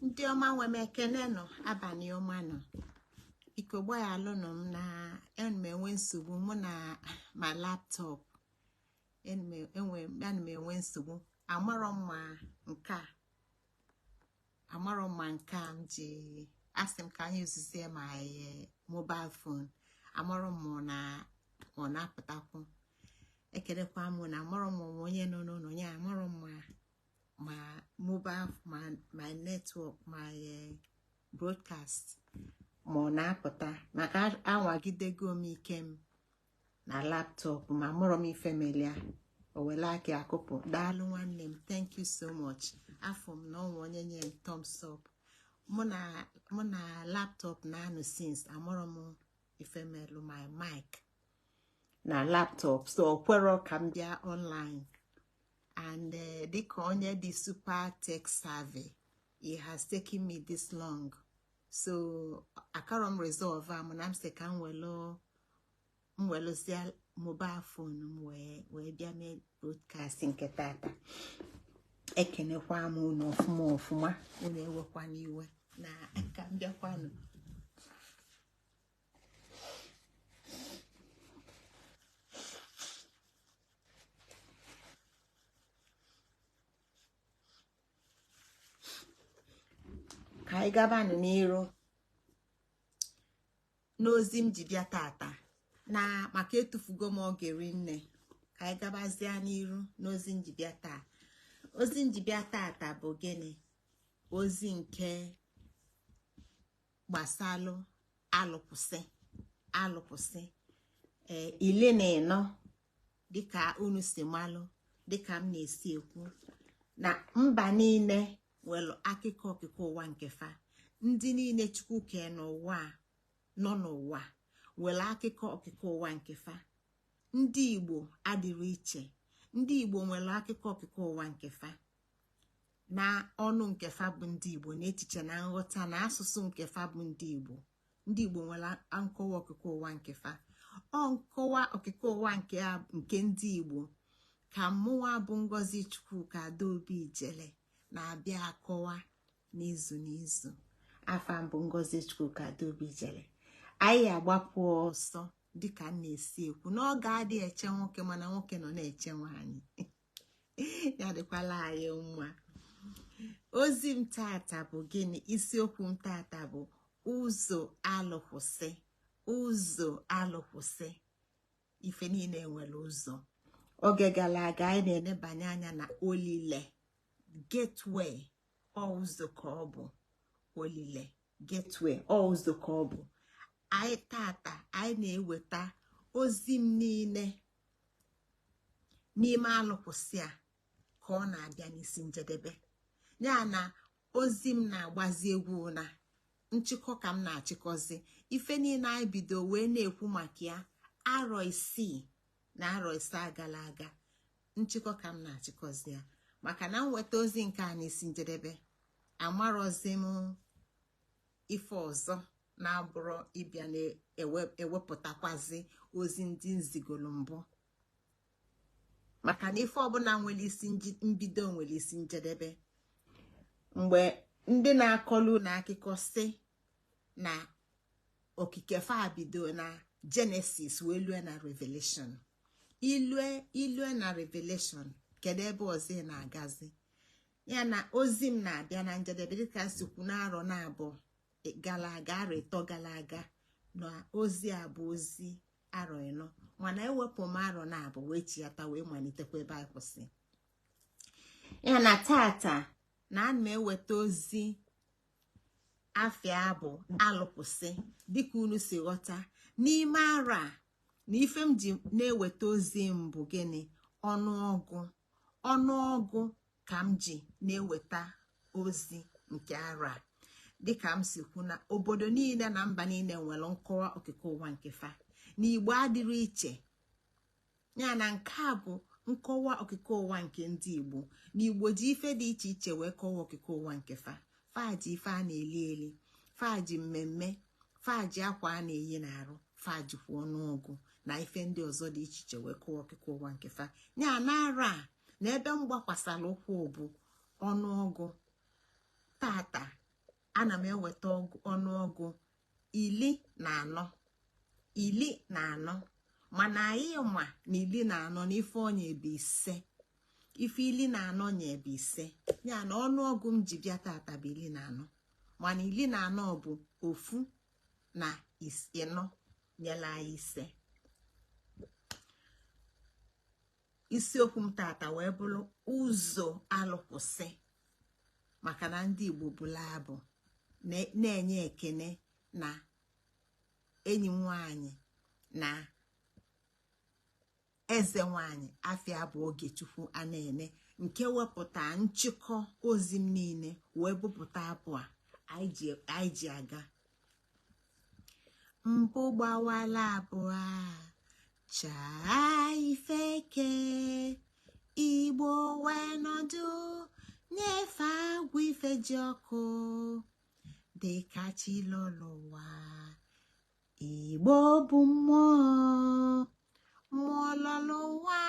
Ndị ọma nwe m, ekene nọ, abalị ọma nọ. Biko gbaghalụnụ m na ana m enwe nsogbu mụ na ma laptop. Ana m enwe nsogbu. Amarọ m ma nke a, amarọ m ma nke a m ji asị m ka anyị zuzie my mobile phone. Amarọ m na ọ na-apụtakwu. Ekelekwa m na amarọ m onye nọ n'ụlọ ya. Amarọ m ma mobile, ma my network, my broadcast ma ọ na-apụta, maka anwagidego m ike m na laptop ma mụrọ m ife melia o were aka akụpụ. Daalụ nwanne m, thank you so much. Afọ m na ọnwa onye nye m thumbs up. Mụ na laptop na-anụ since amụrọ m ife melụ my mic na laptop, so o kwero ka m bịa online. And dịka onye dị super tech savvy, it has taken me this long, so akarọ m resolve am na m sị ka m welụzie mobile phone m wee bịa mee broadcast nke tata. Ekenekwa m unu ọfụma ọfụma, unu ewekwa n'iwe na ka m bịakwanụ. Ka anyị gabanụ n'iru n'ozi m ji bịa tata, na maka etufugo m oge rinne. Ka anyị gabazie n'iru n'ozi m ji bịa taa. Ozi m ji bịa tata bụ gịnị? Ozi nke gbasalụ alụpụsị, alụpụsị 14, dịka unu si malụ, dịka m na-esi ekwu na mba niile nwere akụkọ okike ụwa nke fa. Ndị niile Chukwu kee n'ụwa nọ n'ụwa nwere akụkọ okike ụwa nke fa. Ndị Igbo adịrị iche. Ndị Igbo nwere akụkọ okike ụwa nke fa na ọnụ nke fa bụ ndị Igbo, na echiche na nghọta na asụsụ nke fa bụ ndị Igbo. Ndị Igbo nwere nkọwa okike ụwa nke fa. Ọ nkọwa okike ụwa nke ndị Igbo ka mụnwa bụ Ngozi Chukwuka Adaobi Ijele na-abịa akọwa n'izu n'izu. Afa mbụ Ngozi Chukwuka Adaobi Ijele. Anyị agbapụ ọsọ dịka m na-esi ekwu n'oge adịghị eche nwoke, mana nwoke nọ na-eche nwaanyị. Ya dịkwala anyị mma. Ozi m tata bụ gịnị? Isiokwu m tata bụ ụzọ alụkwụsị. Ụzọ alụkwụsị. Ife niile nwere ụzọ. Oge gara aga anyị na-enebanye anya na olile gateway, ọ ụzọ ka ọ bụ. Olile gateway, ọ ụzọ ka ọ bụ. Anyị tata anyị na-eweta ozi m niile n'ime alụkwụsị a ka ọ na-abịa n'isi njedebe. Ya na ozi m na-agbazi egwu na nchịkọ ka m na-achịkọzi ife niile anyị bido wee na-ekwu maka ya arọ 6 na arọ 5 gara aga. Nchịkọ ka m na-achịkọzi ya maka na nweta ozi nke a n'isi njedebe, amarọzi m ife ọzọ na-abụrụ ịbịa na-ewepụtakwazi ozi ndị nzigolu mbụ, maka na ife ọbụla nwere isi mbido nwere isi njedebe. Mgbe ndị na-akọlu na akụkọ si na okike fa bido na Genesis wee lue na Revelation, ilue na Revelation, kedu ebe ọzọ ị na-agazi? Ya na ozi m na-abịa na njedebe dịka nsikwu na-arọ na-abụ gara aga, arọ 3 gara aga, na ozi a bụ ozi arọ 4, mana ewepụ m arọ na-abụ wee chiata wee malitekwa ebe anyị kwụsị. Ya na tata na ana m eweta ozi afịa bụ alụpụsị, dịka unu si ghọta n'ime arọ a. Na ife m ji na-eweta ozi m bụ gịnị? Ọnụọgụ. Ọnụọgụ ka m ji na-eweta ozi nke arọ a. Dịka m si kwu na obodo niile na mba niile nwere nkọwa okike ụwa nke fa, na Igbo adịrị iche. Ya na nke a bụ nkọwa okike ụwa nke ndị Igbo. Na Igbo ji ife dị iche iche wee kọwa okike ụwa nke fa. Fa ji ife a na-eli eli, fa ji mmemme, fa ji akwa a na-eyi n'arụ, fa jikwa ọnụọgụ na ife ndị ọzọ dị iche iche wee kọwa okike ụwa nke fa. Ya na arọ a na ebe m gbakwasara ụkwụ bụ ọnụọgụ. Tata Ana m eweta ọnụọgụ 14, 14. Mana anyị ma na 14 na ife onye bụ 5. Ife 14 nye bụ 5. Ya na ọnụọgụ m ji bịa tata bụ 14. Mana 14 bụ 1 na 4 nyela anyị 5. Isiokwu m tata wee bụrụ ụzọ alụkwụsị, maka na ndị Igbo bụla abụ na-enye ekene na enyi m nwanyị na eze nwanyị afịa bụ Ogechukwu Anene, nke wepụta nchịkọ ozi m niile wee bupụta abụ a anyị ji aga. Mbụ gbawala abụọ chaa ifeke, Igbo wee nọdụ nyefe agwụ ife ji ọkụ dịka chi lọlụwa. Igbo bụ mmụọ, mmụọ lọlụwa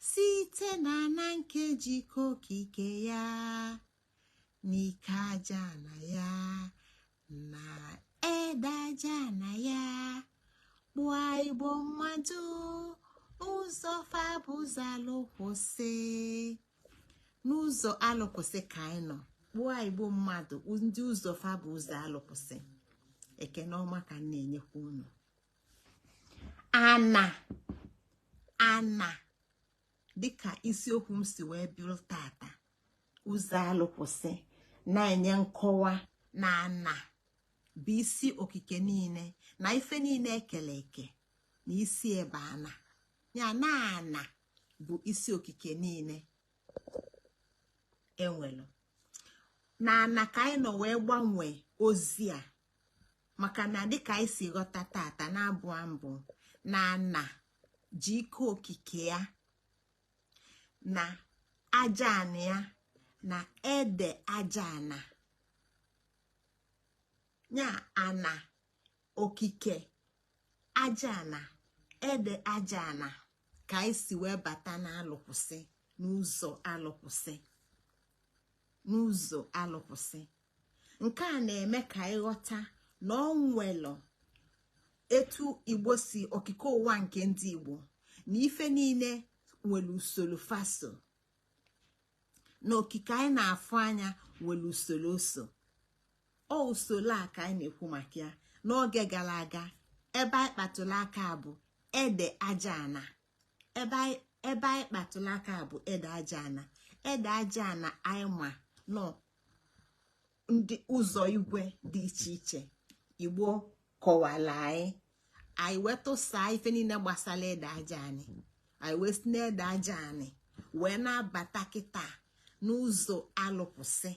site na na nkeji okike ya, n'ike aja na ya na ede aja na ya, kpụọ Igbo mmadụ ụzọ fabụzọ alụkwụsị. N'ụzọ alụkwụsị ka anyị nọ, kpụọ Igbo mmadụ ndị ụzọ fabụzọ alụkwụsị. Ekene ọma ka m na-enyekwa unu. Ana ana dịka isiokwu m si wee bụrụ tata, ụzọ alụkwụsị, na-enye nkọwa na ana bụ isi okike niile na ife niile ekele eke na isi ebe ana. Ya na ana bụ isi okike niile enwelu. Na ana ka anyị nọ wee gbanwee ozi a, maka na dịka anyị si ghọta tata na abụọ mbụ na ana ji ike okike ya na aja ana ya na ede aja ana, ya ana okike aja ana ede aja ana, ka anyị si wee bata na alụkwụsị, n'ụzọ alụkwụsị, n'ụzọ alụkwụsị. Nke a na-eme ka anyị ghọta na ọ nwelụ etu Igbo si okike ụwa nke ndị Igbo na ife niile nwere usoro faso, na okike anyị na-afụ anya nwere usoro oso. Ọ usoro a ka anyị na-ekwu maka ya n'oge gara aga. Ebe anyị kpatụrụ aka bụ ede aja ana. Ebe anyị kpatụrụ aka bụ ede aja ana. Ede aja ana anyị ma nọ ndị ụzọ igwe dị iche iche Igbo kọwara anyị. Anyị wee tụsaa ife niile gbasara ede aja anyị. Anyị wee si n'ede aja anyị wee na-abata kịta n'ụzọ alụkwụsị.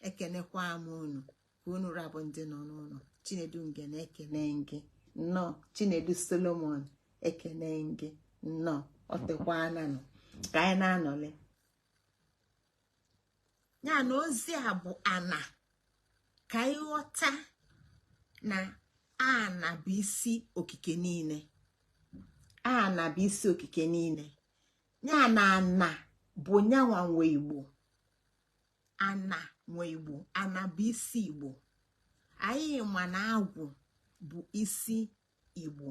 Ekenekwa m unu ka unu rabụ ndị nọ n'ụlọ. Chinedu Ngene ekene gị nnọọ. Chinedu Solomon ekene gị nnọọ. Ọ tekwananụ ka anyị na-anọle. Ya na ozi a bụ ana ka anyị ghọta na ana bụ isi okike niile. Ana bụ isi okike niile. Ya na ana bụ nyanwa nwe Igbo. Ana nwe Igbo. Ana bụ isi Igbo. Anyị ma na agwụ bụ isi Igbo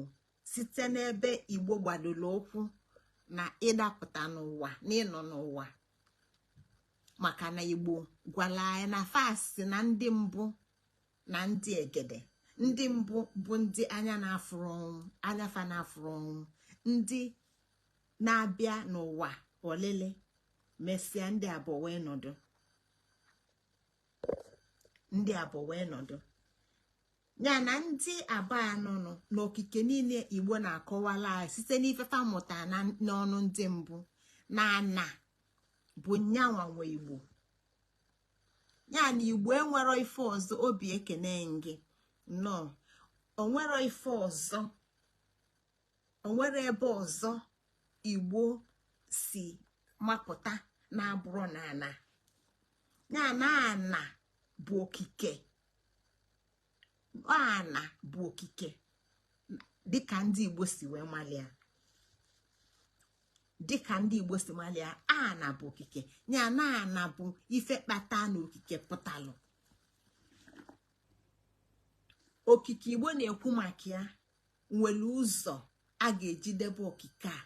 site n'ebe Igbo gbadoro ụkwụ na ịdapụta n'ụwa na ịnọ n'ụwa, maka na Igbo gwara anyị na fasi na ndị mbụ na ndị egede. Ndị mbụ bụ ndị anya na-afụrụ ọnwụ, anya fa na-afụrụ ọnwụ, ndị na-abịa n'ụwa olele mesịa ndị abụọ wee nọdụ, ndị abụọ wee nọdụ. Ya na ndị abụọ anụnụ n'okike niile Igbo na-akọwala anyị site n'ife mụta n'ọnụ ndị mbụ na ana bụ nyanwa nwe Igbo. Ya na Igbo enwero ife ọzọ. Obi ekene gị nnọọ. Onwero ife ọzọ, onwere ebe ọzọ Igbo si mapụta na-abụrụ na ana. Ya na ana bụ okike. Ana bụ okike dịka ndị Igbo si wee malia, dịka ndị Igbo si malia, ana bụ okike. Ya na ana bụ ife kpata na okike pụtalụ. Okike Igbo na-ekwu maka ya nwere ụzọ a ga-eji debe okike a.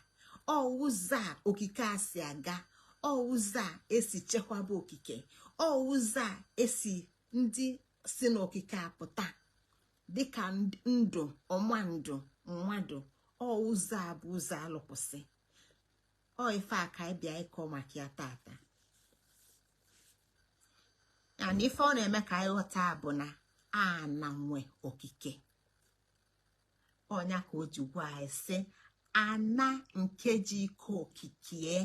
Ọ ụzọ a okike a si aga, ọ ụzọ a esi chekwaba okike, ọ ụzọ a esi ndị si n'okike a pụta dịka ndụ ọma, ndụ mmadụ. Ọ ụzọ a bụ ụzọ alụkwụsị. Ọ ife a ka anyị bịa ịkọ maka ya tata. Ya na ife ọ na-eme ka anyị ghọta bụ na ana nwe okike. Ọnya ka o ji gwa anyị sị ana nke ji ike okikie,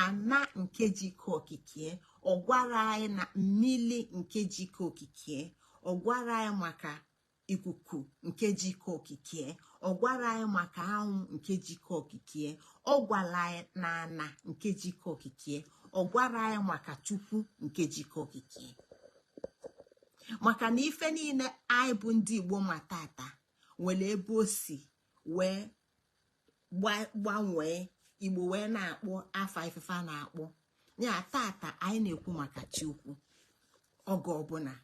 ana nke ji ike okikie. Ọ gwara anyị na mmili nke ji ike okikie, ọ gwara anyị maka ikuku nke ji ike okikie, ọ gwara anyị maka anwụ nke ji ike okikie, ọ gwara anyị na ana nke ji ike okikie, ọ gwara anyị maka Chukwu nke ji ike okikie. Maka na ife niile anyị bụ ndị Igbo ma tata nwere ebe o si wee gbanwee Igbo wee na-akpọ afa ifefe a na-akpọ ya tata. Anyị na-ekwu maka Chukwu oge ọbụla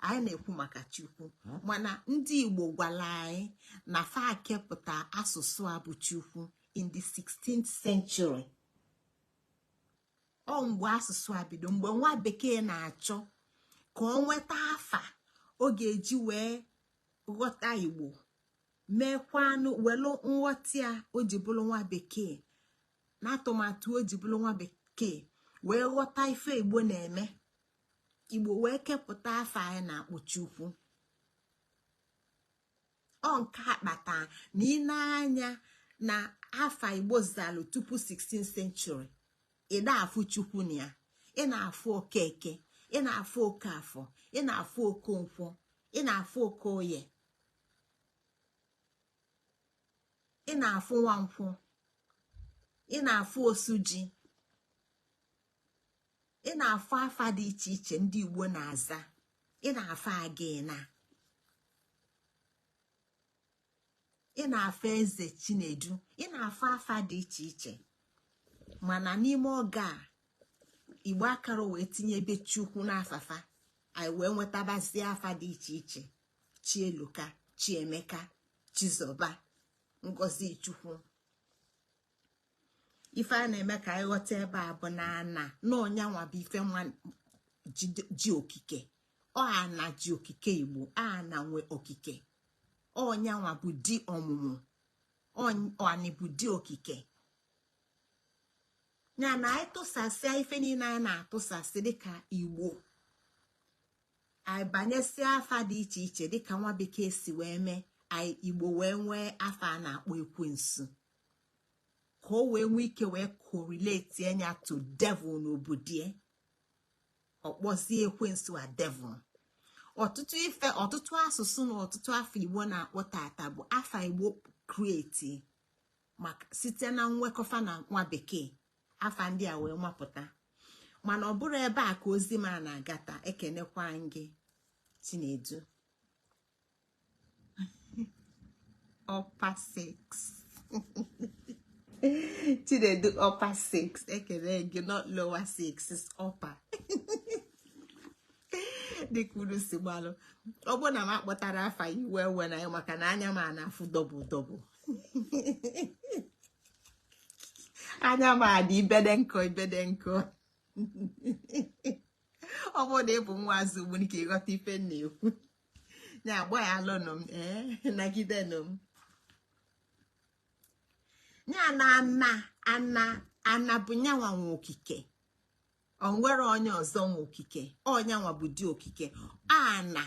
anyị na-ekwu maka Chukwu, mana ndị Igbo gwara anyị na fa kepụta asụsụ a bụ Chukwu in the 16th century. Ọ mgbe asụsụ a bido, mgbe nwa bekee na-achọ ka ọ nweta afa ọ ga-eji wee ghọta Igbo, meekwanụ welu nghọta ya o ji bụrụ nwa bekee na atụmatụ o ji bụrụ nwa bekee wee ghọta ife Igbo na-eme. Igbo wee kepụta afa anyị na-akpọ Chukwu. Ọ nke akpata na ị na-anya na afa Igbo zalụ tupu 16th century, ị na-afụ Chukwu na ya, ị na-afụ Okeke, ị na-afụ Okafọ, ị na-afụ Okonkwo, ị na-afụ Okoye, ị na-afụ Nwankwọ, ị na-afụ Osuji, ị na-afụ afa dị iche iche ndị Igbo na-aza, ị na-afụ Agịna, ị na-afụ Eze Chinedu, ị na-afụ afa dị iche iche. Mana n'ime oge a Igbo akara wee tinye ebe Chukwu n'afafa, anyị wee nwetabazie afa dị iche iche: Chieluka, Chiemeka, Chizọba, Ngozi Chukwu. Ife a na-eme ka anyị ghọta ebe a bụ na ana na ọnyanwa bụ ife nwa ji okike. Ọ ana ji okike Igbo, ana nwe okike. Ọnyanwa bụ di ọmụmụ, ọnị bụ di okike. Ya na anyị tụsasịa ife niile anyị na-atụsasị dịka Igbo, anyị banyesịa afa dị iche iche dịka nwa bekee si wee mee anyị Igbo wee nwee afa a na-akpọ Ekwensu, ka o wee nwee ike wee correlate anya to devil n'obodo. Ọkpọzie Ekwensu a devil. Ọtụtụ ife, ọtụtụ asụsụ na ọtụtụ afa Igbo na-akpọ tata bụ afa Igbo create maka site na nwekọfa na nwa bekee, afa ndị a wee mapụta. Mana ọ bụrụ ebe a ka ozi m a na-agata. Ekenekwa gị, Chinedu, upper 6. Chinedu, upper 6, ekele gị. Not lower 6, is upper. Dịka unu si gbalụ, ọ bụrụ na m akpọtara afa iwe ewe na ya, maka na anya m a na-afụ double double, anya m adị ibede nkọ ibede nkọ. Ọ bụrụ na ị bụ nwa azụ ugbu ka ịghọta ife m na-ekwu, ya agbaghalụnụ m, ee, nagidenụ m. Ya na ana ana ana bụ nyanwa nwe okike. Ọ nwere onye ọzọ nwe okike. Ọnyanwa bụ di okike. Ana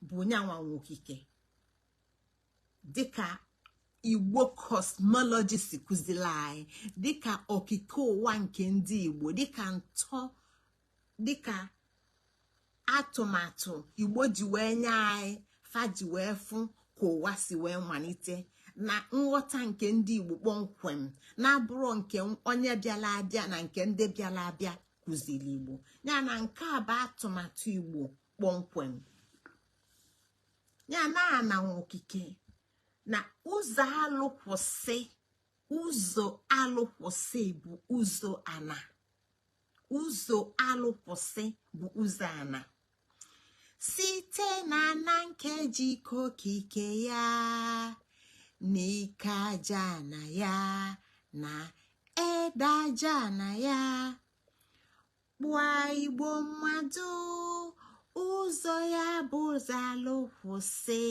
bụ nyanwa nwe okike dịka Igbo cosmology si kụziri anyị, dịka okike ụwa nke ndị Igbo, dịka ntọ, dịka atụmatụ Igbo ji wee nye anyị, fa ji wee fụ ka ụwa si wee malite na nghọta nke ndị Igbo kpọmkwem, na-abụrụ nke onye bịala abịa na nke ndị bịala abịa kụziri Igbo. Ya na nke a bụ atụmatụ Igbo kpọmkwem. Ya na ana okike na ụzọ alụkwụsị, ụzọ alụkwụsị bụ ụzọ ana, ụzọ alụkwụsị bụ ụzọ ana. Site na na nkeji okike ya, n'ike aja na ya na ede aja na ya, kpụọ Igbo mmadụ, ụzọ ya bụ ụzọ alụkwụsị.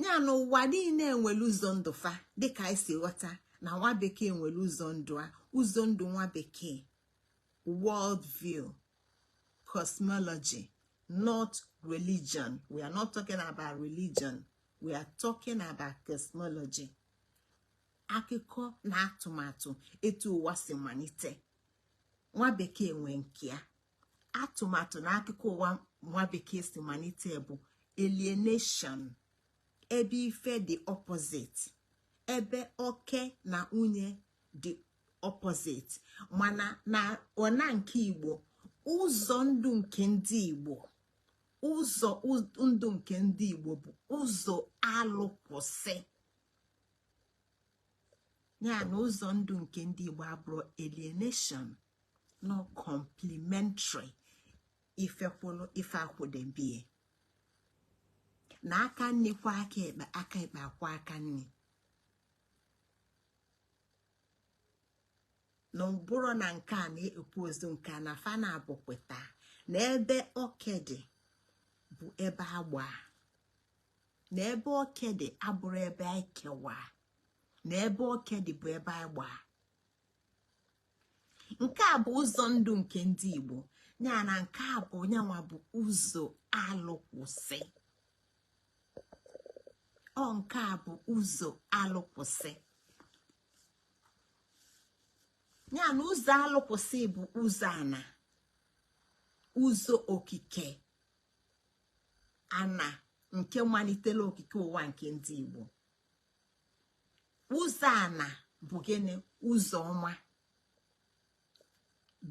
Ya na ụwa niile nwere ụzọ ndụ fa, dịka anyị si ghọta na nwa bekee nwere ụzọ ndụ a, ụzọ ndụ nwa bekee, world view, cosmology, not religion. We are not talking about religion, we are talking about cosmology, akụkọ na atụmatụ etu ụwa si malite. Nwa bekee nwee nke ya, atụmatụ na akụkọ ụwa nwa bekee si malite bụ alienation, ebe ife dị opposite, ebe oke na nwunye dị opposite. Mana na ọna nke Igbo, ụzọ ndụ nke ndị Igbo, ụzọ ndụ nke ndị Igbo bụ ụzọ alụkwụsị. Ya na ụzọ ndụ nke ndị Igbo abụrụ alienation, no, complementary. Ifekwulu ife akwụdebie na aka nni kwa aka ekpe, aka ekpe akwa aka nni. Na ụbụrụ na nke a na-ekwu ozu nke a na fa na-abụkweta na ebe oke dị bụ ebe agba, na ebe oke dị abụrụ ebe ekewa, na ebe oke dị bụ ebe agba. Nke a bụ ụzọ ndụ nke ndị Igbo. Ya na nke a bụ nyanwa bụ ụzọ alụkwụsị. Ọ nke a bụ ụzọ alụkwụsị. Ya na ụzọ alụkwụsị bụ ụzọ ana, ụzọ okike ana nke malitere okike ụwa nke ndị Igbo. Ụzọ ana bụ gịnị? Ụzọ ọma,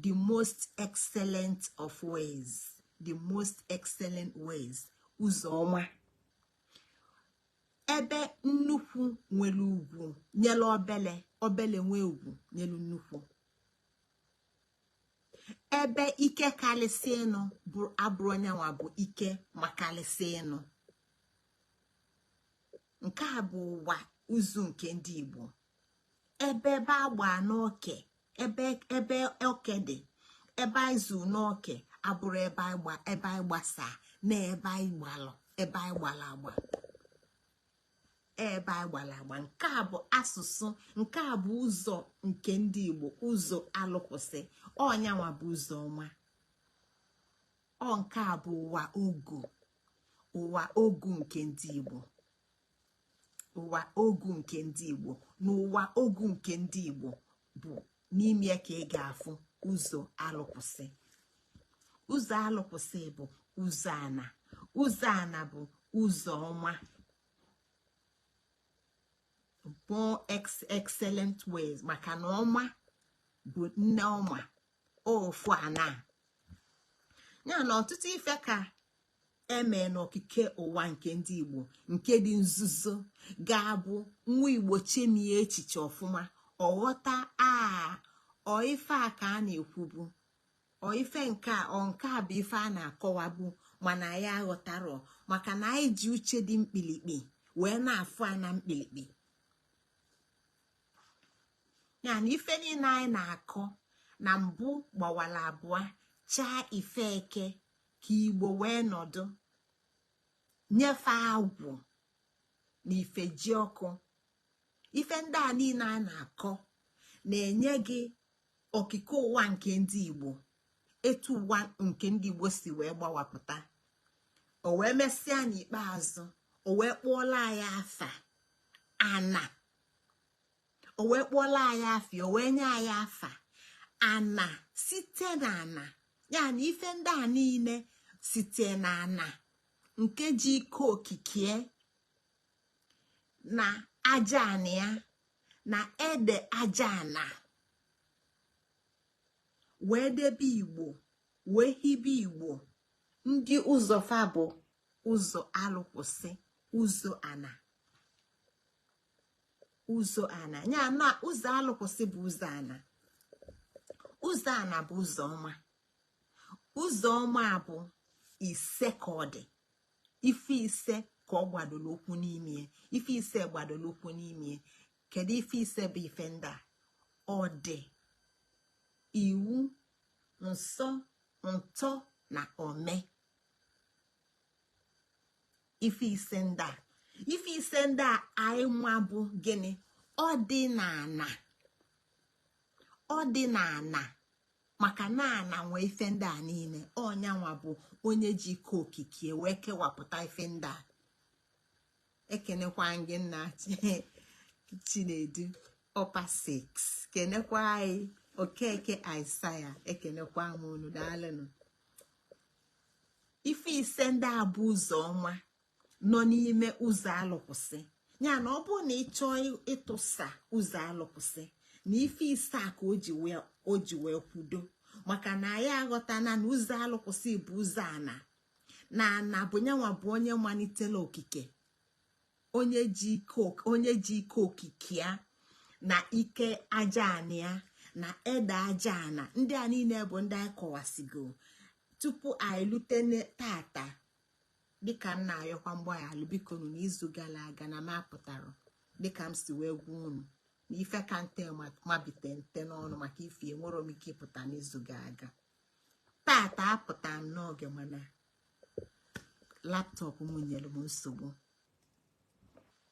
the most excellent of ways, the most excellent ways, ụzọ ọma. Ebe nnukwu nwere ugwu nyelu obele, obele nwee ugwu nyelu nnukwu. Ebe ike kalịsịnụ bụ abụrụ onyenwa bụ ike makalịsịnụ. Nke a bụ ụwa ụzọ nke ndị Igbo. Ebe ebe agba n'oke, ebe ebe oke dị, ebe anyị zu n'oke abụrụ ebe anyị gba, ebe anyị gbasaa na ebe anyị gbalụ, ebe anyị gbara agba, ebe anyị gbara agba. Nke a bụ asụsụ, nke a bụ ụzọ nke ndị Igbo, ụzọ alụkwụsị. Ọnyanwa bụ ụzọ ọma. Ọ nke a bụ ụwa ogu, ụwa ogu nke ndị Igbo, ụwa ogu nke ndị Igbo. Na ụwa ogu nke ndị Igbo bụ n'ime ka ị ga-afụ ụzọ alụkwụsị. Ụzọ alụkwụsị bụ ụzọ ana. Ụzọ ana bụ ụzọ ọma, more excellent ways, maka na ọma bụ nne ọma ofu ana. Ya na ọtụtụ ife ka eme n'okike ụwa nke ndị Igbo nke dị nzuzo ga-abụ nwa Igbo chemie echiche ọfụma, ọghọta a ọ ife a ka a na-ekwubu, ọ ife nke a, ọ nke a bụ ife a na-akọwabu, mana anyị aghọtarọ, maka na anyị ji uche dị mkpilikpi wee na-afụ a na mkpilikpi. Ya na ife niile anyị na-akọ na mbụ gbawara abụọ chaa ife eke ka Igbo wee nọdụ nyefe agwụ na ife ji ọkụ. Ife ndị a niile a na-akọ na-enye gị okike ụwa nke ndị Igbo, etu ụwa nke ndị Igbo si wee gbawapụta. O wee mesịa n'ikpeazụ o wee kpụọla anyị afa ana, o wee kpụọla anyị afa, o wee nye anyị afa ana site na ana. Ya na ife ndị a niile site na ana nke ji ike okike na aja ana ya na ede aja ana wee debe Igbo, wee hibe Igbo ndị ụzọ fa bụ ụzọ alụkwụsị, ụzọ ana, ụzọ ana. Ya na ụzọ alụkwụsị bụ ụzọ ana. Ụzọ ana bụ ụzọ ọma. Ụzọ ọma bụ Ise ka ọ dị, ife ise ka ọ gbadoro ụkwụ n'ime. Ife ise gbadoro ụkwụ n'ime. Kedu ife ise bụ ife ndị a? Ọ dị iwu, nsọ, ntọ na ome. Ife ise ndị a, ife ise ndị a anyị nwa bụ gịnị? Ọ dị n'ana, ọ dị n'ana, maka na ana nwee ife ndị a niile. Ọnyanwa bụ onye ji ike okike wee kewapụta ife ndị a. Ekenekwa gị, nna Chinedu ọpa 6. Kenekwa anyị, Okeke Aịsaya. Ekenekwa m unu, daalụnụ. Ife ise ndị a bụ ụzọ ọma nọ n'ime ụzọ alụkwụsị ya. Na ọ bụrụ na ị chọọ ịtụsa ụzọ alụkwụsị na ife ise a ka o ji wee kwudo, maka na anyị aghọtana na ụzọ alụkwụsị bụ ụzọ ana, na ana bụ nyanwa bụ onye malitela okike, onye ji ike okike ya na ike aja anị ya na ede aja ana. Ndị a niile bụ ndị anyị kọwasigo tupu anyị lute tata. Dịka m na-ayọkwa mgbaghalụ, biko nụ, n'izu gara aga na m apụtara dịka m si wee gwa unu na ife ka nte mabite nte n'ọnụ maka ife enwere m ike ịpụta n'izu gara aga. Tata apụta m n'oge, mana laptop m nyere m nsogbu.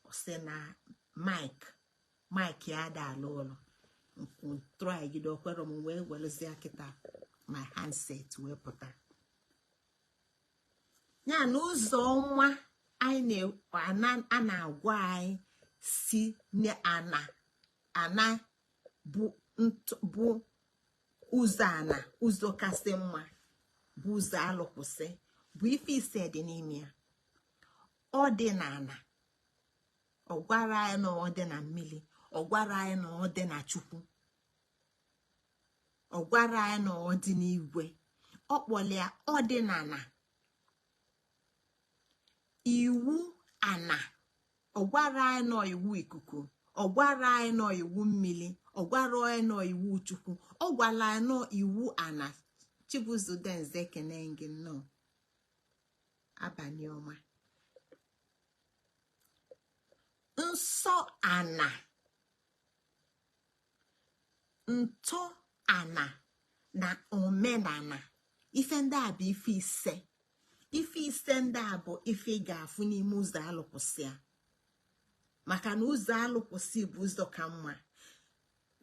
Ọ sị na mic ya ada alụ ụlọ trygide, okwere m, wee werezie kịta my handset wee pụta ya. Na ụzọ ọnwa anyị a na-agwa anyị si ana ana bụ ụzọ ana, ụzọ kasị mma bụ ụzọ alụkwụsị, bụ ife ise dị n'ime ya. Ọ dị na ana, ọ gwara anyị na ọ dị na mmiri, ọ gwara anyị na ọ dị na Chukwu, ọ gwara anyị na ọ dị n'igwe. Ọ kpọrọ ọ dị na ana, iwu ana. Ọ gwara anyị nọ iwu ikuku, ọ gwara anyị nọ iwu mmiri, ọ gwara anyị nọ iwu Chukwu, ọ gwara anyị nọ iwu ana. Chibuzo Denze, ekene gị, nnọọ, abalị ọma. Nsọ ana, ntọ ana na omenala, ife ndị a bụ ife ise. Ife ise ndị a bụ ife ị ga-afụ n'ime ụzọ alụkwụsị ya, maka na ụzọ alụkwụsị bụ ụzọ ka mma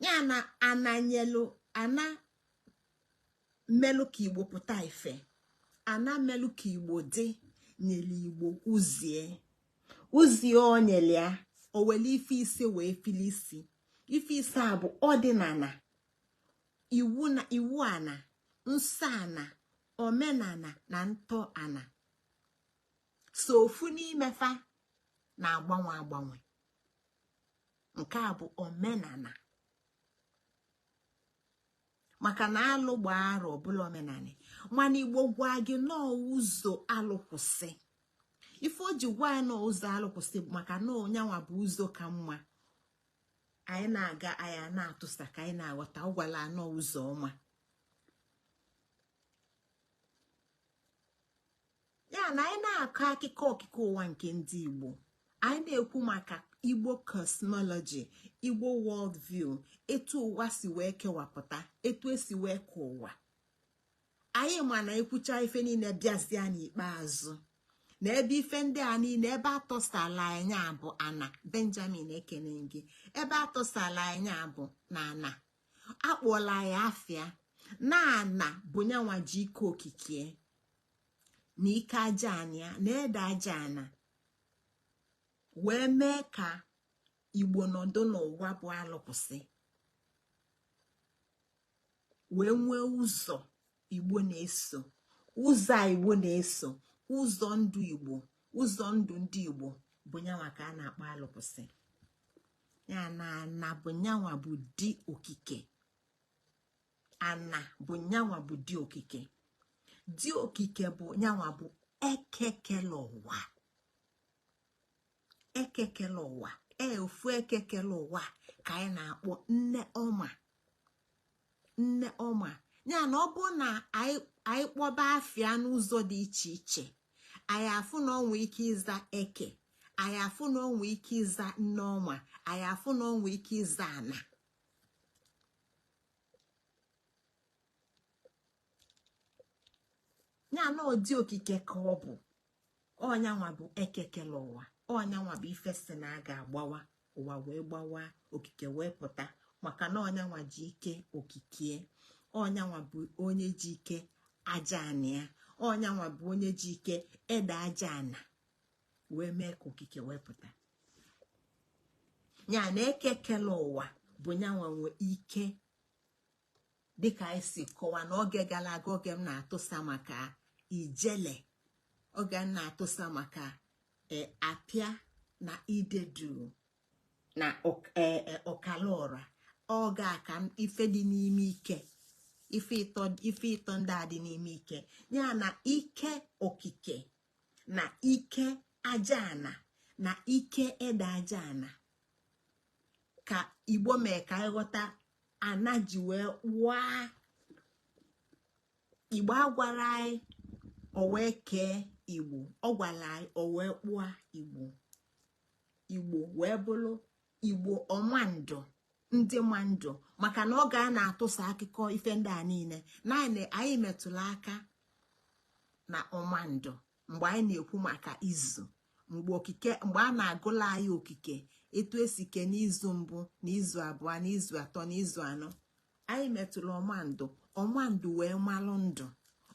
ya. Na ananyelu ana mmelụ ka Igbo pụta ife, ana mmelụ ka Igbo dị, nyere Igbo uzie. Uzie o nyere ya, o were ife ise wee fili isi. Ife ise a bụ ọdịnala, iwu na iwu ana, nsọ ana, omenala na ntọ ana. So ofu n'ime fa na-agbanwe agbanwe. Nke a bụ omenala, maka na alụ gbaa arọ ọbụla omenala. Mana Igbo gwa gị nọọ ụzọ alụkwụsị. Ife o ji gwa ya nọọ ụzọ alụkwụsị bụ maka na onyanwa bụ ụzọ ka mma. Anyị na-aga, anyị na-atụsa ka anyị na-aghọta. Ọ gwala anọ ụzọ ọma ya na anyị na-akọ akụkọ okike ụwa nke ndị Igbo. Anyị na-ekwu maka Igbo cosmology, Igbo world view, etu ụwa si wee kewapụta, etu esi wee ka ụwa. Anyị ma na ekwucha ife niile, bịazịa n'ikpeazụ na ebe ife ndị a niile, ebe atọsala anya bụ ana. Benjamin, ekene gị. Ebe atọsala anya bụ na ana akpọla ya afịa na ana bụ nyanwa ji ike okike na ike aja ana ya na ede aja ana wee mee ka Igbo nọdụ n'ụwa bụ alụkwụsị, wee nwee ụzọ Igbo na-eso, ụzọ a Igbo na-eso, ụzọ ndụ Igbo, ụzọ ndụ ndị Igbo bụ nyanwa ka a na-akpọ alụkwụsị. Ya na ana bụ nyanwa bụ di okike. Ana bụ nyanwa bụ di okike. Di okike bụ nyanwa bụ ekekele ụwa, ekekele ụwa. Ee, ofu ekekele ụwa ka anyị na-akpọ nne ọma. Nne ọma Ya na ọ bụ na anyị kpọba afịa n'ụzọ dị iche iche, anyị afụ na onwe ike ịza eke, anyị afụ na onwe ike ịza nneọma, anyị afụ na onwe ike ịza ana. Ya na ọdị okike ka ọ bụ ọnyanwa bụ ekekele ụwa, ọnyanwa bụ ife si na a ga-agbawa ụwa wee gbawa okike wee pụta, maka na ọnyanwa ji ike okike, ọnyanwa bụ onye ji ike aja ana ya, ọnyanwa bụ onye ji ike ede aja ana wee mee ka okike wee pụta. Ya na ekekele ụwa bụ nyanwa nwe ike, dịka anyị si kọwa n'oge gara aga, oge m na-atụsa maka ijele, oge m na-atụsa maka apịa na idedu na ọkalaọra, oge a ka ife dị n'ime ike, ife ịtọ ndị a dị n'ime ike. Ya na ike okike na ike aja ana na ike ede aja ana ka Igbo mee ka anyị ghọta ana ji wee waa. Igbo agwara anyị o wee kee Igbo, ọ gwara anyị o wee kpụọ Igbo, Igbo wee bụrụ Igbo ọmandụ, ndị ma ndụ. Maka na ọ ga na-atụsa akụkọ ife ndị a niile na anyị metụrụ aka na ọmandụ mgbe anyị na-ekwu maka izu, mgbe okike, mgbe a na-agụla anyị okike, etu esi ke n'izu mbụ na izu abụọ na izu atọ na izu anọ, anyị metụrụ ọmandụ. Ọmandụ wee malụ ndụ,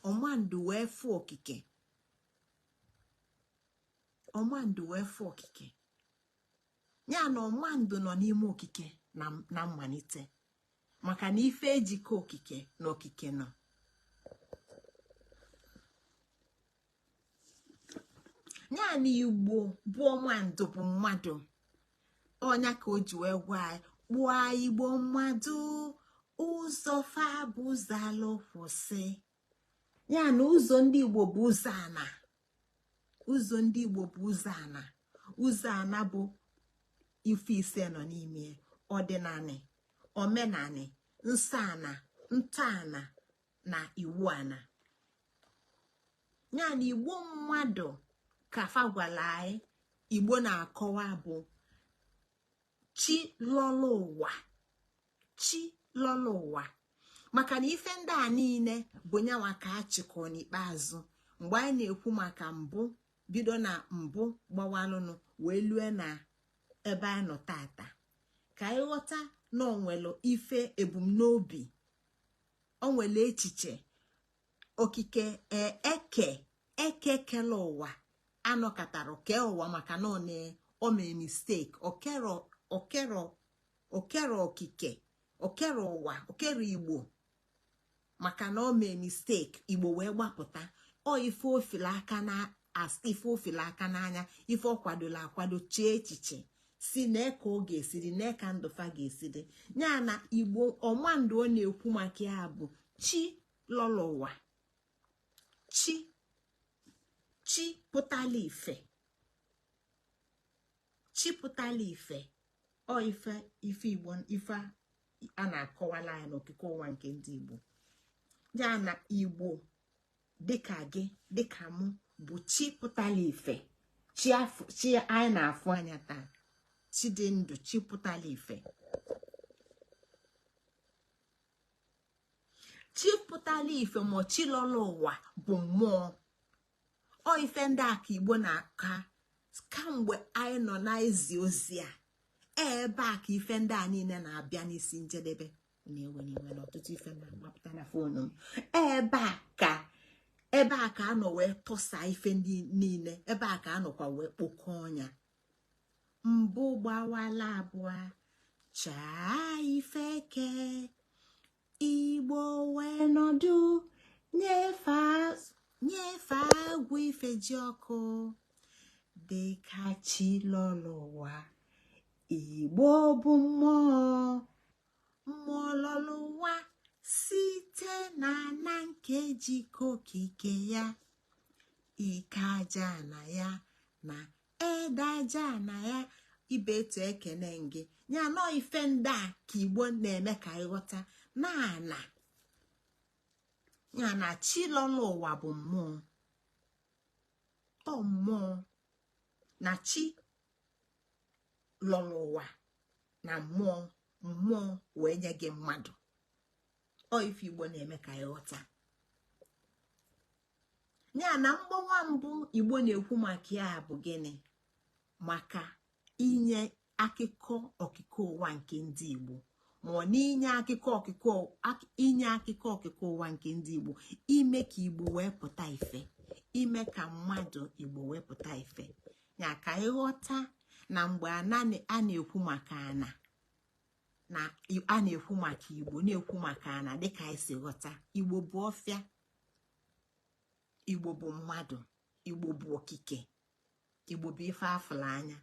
ọmandụ wee fụ okike, ọmandụ wee fụ okike. Ya na ọmandụ nọ n'ime okike na mmalite, maka na ife ejikọ okike na okike nọ. Ya na Igbo bụ ọmandụ bụ mmadụ, ọnya ka o ji wee gwa anyị kpụọ Igbo mmadụ, ụzọ fa bụ ụzọ alụ kwụsị. Ya na ụzọ ndị Igbo bụ ụzọ ana, ụzọ ndị Igbo bụ ụzọ ana. Ụzọ ana bụ ife ise nọ n'ime: ọdịnanị, omenanị, nsọ ana, ntọana na iwu ana. Ya na Igbo mmadụ ka fa gwara anyị Igbo na-akọwa bụ chi lọlọ ụwa, chi lọlọ ụwa. Maka na ife ndị a niile bụ nyanwa ka a chịkọ n'ikpeazụ mgbe anyị na-ekwu maka mbụ, bido na mbụ gbawalụnụ wee lue na ebe anyị nọ tata, ka anyị ghọta na onwelu ife ebumnobi, onwelu echiche okike eke eke kele ụwa anọkọtara kee ụwa, maka na o mee mistake, okero okero okero okike, okero ụwa, okero Igbo, maka na o mee mistake Igbo wee gbapụta. Ọ ife ofili aka na ife ofili aka n'anya, ife ọ kwadola akwado, chee echiche si na ka ọ ga-esi dị, na ka ndụfa ga-esi dị. Ya na Igbo ọmandụ ọ na-ekwu maka ya bụ chi lọlọ ụwa, chi chi pụtala ife, chi pụtala ife. Ọ ife ife Igbo, ife a na-akọwala ya n'okike ụwa nke ndị Igbo. Ya na Igbo dịka gị dịka mụ bụ chi pụtala ife, chi anyị na-afụ anya taa, chi dị ndụ, chi pụtala ife. Chi pụtala ife ma chi lọlọ ụwa bụ mmụọ. Ọ ife ndị a ka Igbo na-aka kamgbe anyị nọ na-ezi ozi a, ebe a ka ife ndị a niile na-abịa n'isi njedebe. Na-ewe n'iwe na ọtụtụ ife na-agbapụta na foonu m. Ebe a ka anọ wee tụsa ife ndị niile, ebe a ka anọkwa wee kpokọọ ọnya. Mbụ gbawala abụọ, chaa ife ke Igbo wee nọdụ, nyefe agwụ ife ji ọkụ dịka chi lọlọ ụwa. Igbo bụ mmụọ, mmụọ lọlọ ụwa site na na nkeji okike ya, ike aja na ya na ede aja na ya. Ibe etu ekene gị ya nọ ife ndị a ka Igbo na-eme ka ịghọta na ana Ya na chi lọlọ ụwa bụ mmụọ. Ọ mmụọ na chi lọrọ ụwa na mmụọ, mmụọ wee nye gị mmadụ. Ọ ife Igbo na-eme ka anyị ghọta ya na mgbawa mbụ Igbo na-ekwu maka ya bụ gịnị? Maka inye akụkọ okike ụwa nke ndị Igbo, ma ọ na-inye akụkọ okike, inye akụkọ okike ụwa nke ndị Igbo, ime ka Igbo wee pụta ife, ime ka mmadụ Igbo wee pụta ife. Ya ka anyị ghọta na mgbe a na-ekwu maka ana, na a na-ekwu maka Igbo, na-ekwu maka ana, dịka anyị si ghọta, Igbo bụ ọfịa, Igbo bụ mmadụ, Igbo bụ okike, Igbo bụ ife afụla anya.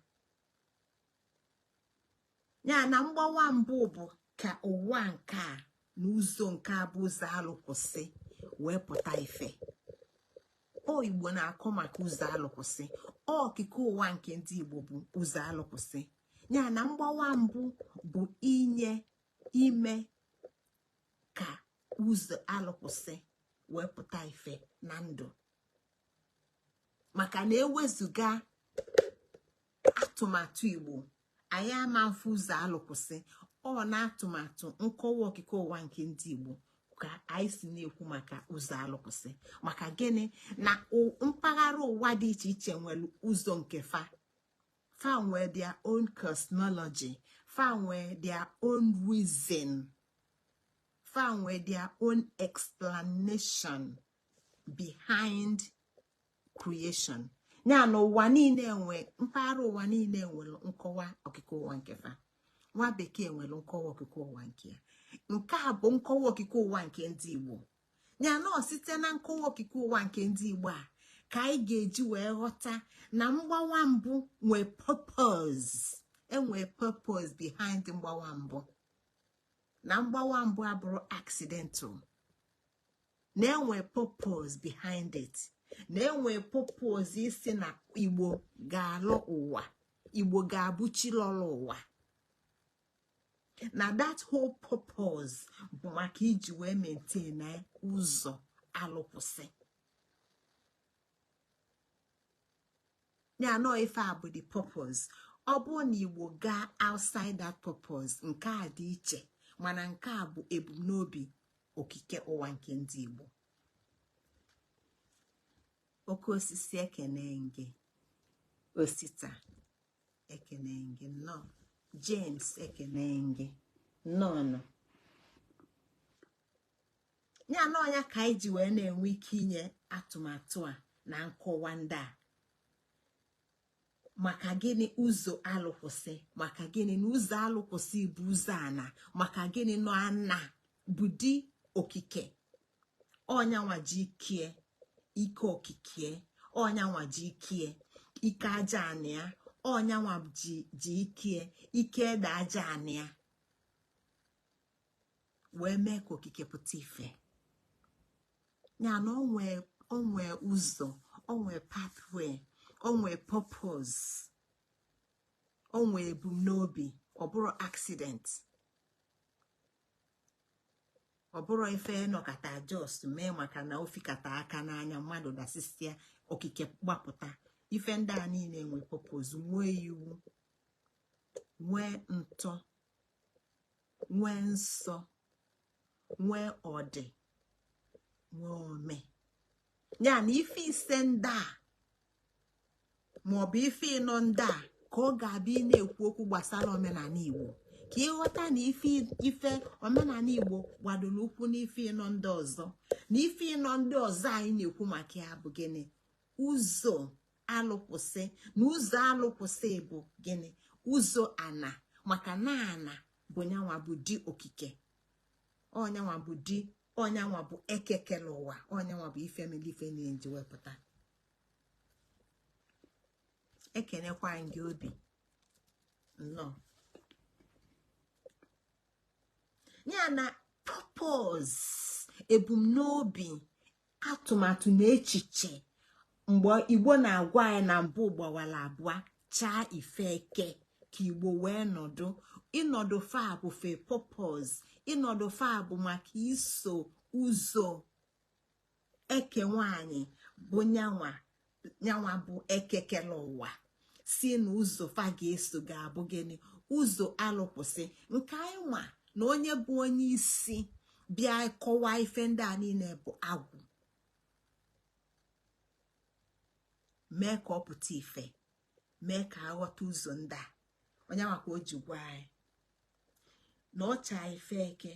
Ya na mgbawa mbụ bụ ka ụwa nke a na ụzọ nke a bụ ụzọ alụkwụsị wee pụta ife. O Igbo na-akọ maka ụzọ alụkwụsị. Okike ụwa nke ndị Igbo bụ ụzọ alụkwụsị. Ya na mgbawa mbụ bụ inye, ime ka ụzọ alụkwụsị wee pụta ife na ndụ, maka na ewezuga atụmatụ Igbo, anyị ama mfe ụzọ alụkwụsị. Ọ na atụmatụ nkọwa okike ụwa nke ndị Igbo ka anyị si na-ekwu maka ụzọ alụkwụsị. Maka gịnị? Na mpaghara ụwa dị iche iche nwere ụzọ nke fa. Fa nwee their own cosmology, fa nwee their own reason, fa nwee their own explanation behind creation. Ya na ụwa niile nwe, mpaghara ụwa niile nwere nkọwa okike ụwa nke fa. Nwa bekee nwere nkọwa okike ụwa nke ya. Nke a bụ nkọwa okike ụwa nke ndị Igbo. Ya na site na nkọwa okike ụwa nke ndị Igbo a ka anyị ga-eji wee ghọta na mgbawa mbụ nwee purpose, enwee purpose behind mgbawa mbụ, na mgbawa mbụ abụrụ accidental, na enwe purpose behind it, na enwe purpose isi na Igbo ga-alụ ụwa, Igbo ga-abụ chi lọrọ ụwa. Na that whole purpose bụ maka iji wee maintain ụzọ alụkwụsị. Ya nọ ife a bụ the purpose. Ọ bụrụ na Igbo gaa outside that purpose, nke a dị iche, mana nke a bụ ebumnobi okike ụwa nke ndị Igbo. Oke osisi, ekene gị. Osita, ekene gị nnọọ. James, ekene gị nnọọ. Nọ ya na ọnya ka anyị ji wee na-enwe ike inye atụmatụ a na nkọwa ndị a. Maka gịnị ụzọ alụkwụsị? Maka gịnị na ụzọ alụkwụsị bụ ụzọ ana? Maka gịnị nọ ana bụ di okike? Ọnyanwa ji ikie ike okike, ọnyanwa ji ikie ike aja anị ya, ọnyanwa ji ikie ike ede aja anị ya wee mee ka okike pụta ife. Ya na onwe ụzọ, onwe pathway, onwe purpose, onwe ebumnobi. Ọ bụrụ accident, ọ bụrụ ife nọkata just mee maka na ofikata aka n'anya mmadụ dasịsịa okike gbapụta. Ife ndị a niile nwe purpose, nwee iwu, nwee ntọ, nwee nsọ, nwee ọdị, nwee ome. Ya na ife ise ndị a maọbụ ife ịnọ ndị a ka ọ ga-abịa ị na-ekwu okwu gbasara omenala Igbo, ka ịghọta na ife omenala Igbo gbadoro ụkwụ n'ife ịnọ ndị ọzọ. Na ife ịnọ ndị ọzọ anyị na-ekwu maka ya bụ gịnị? Ụzọ alụkwụsị. Na ụzọ alụkwụsị bụ gịnị? Ụzọ ana. Maka na ana bụ nyanwa bụ di okike, ọnyanwa bụ di, ọnyanwa bụ ekekele ụwa, ọnyanwa bụ ife mere ife na-eji wepụta. Ekenekwa gị obi nnọọ. Ya na purpose, ebumnobi, atụmatụ na echiche mgbe Igbo na-agwa anyị na mbụ gbawara abụọ chaa ife eke ka Igbo wee nọdụ. Ịnọdụ fa bụ fe purpose, ịnọdụ fa bụ maka iso ụzọ Eke nwanyị bụ nyanwa, nyanwa bụ ekekele ụwa, si na ụzọ fa ga-eso ga-abụ gịnị? Ụzọ alụkwụsị. Nke anyị ma na onye bụ onye isi bịa kọwaa ife ndị a niile bụ agwụ, mee ka ọ pụta ife, mee ka aghọta ụzọ ndị a. Onye maka o ji gwa anyị na ọcha ife eke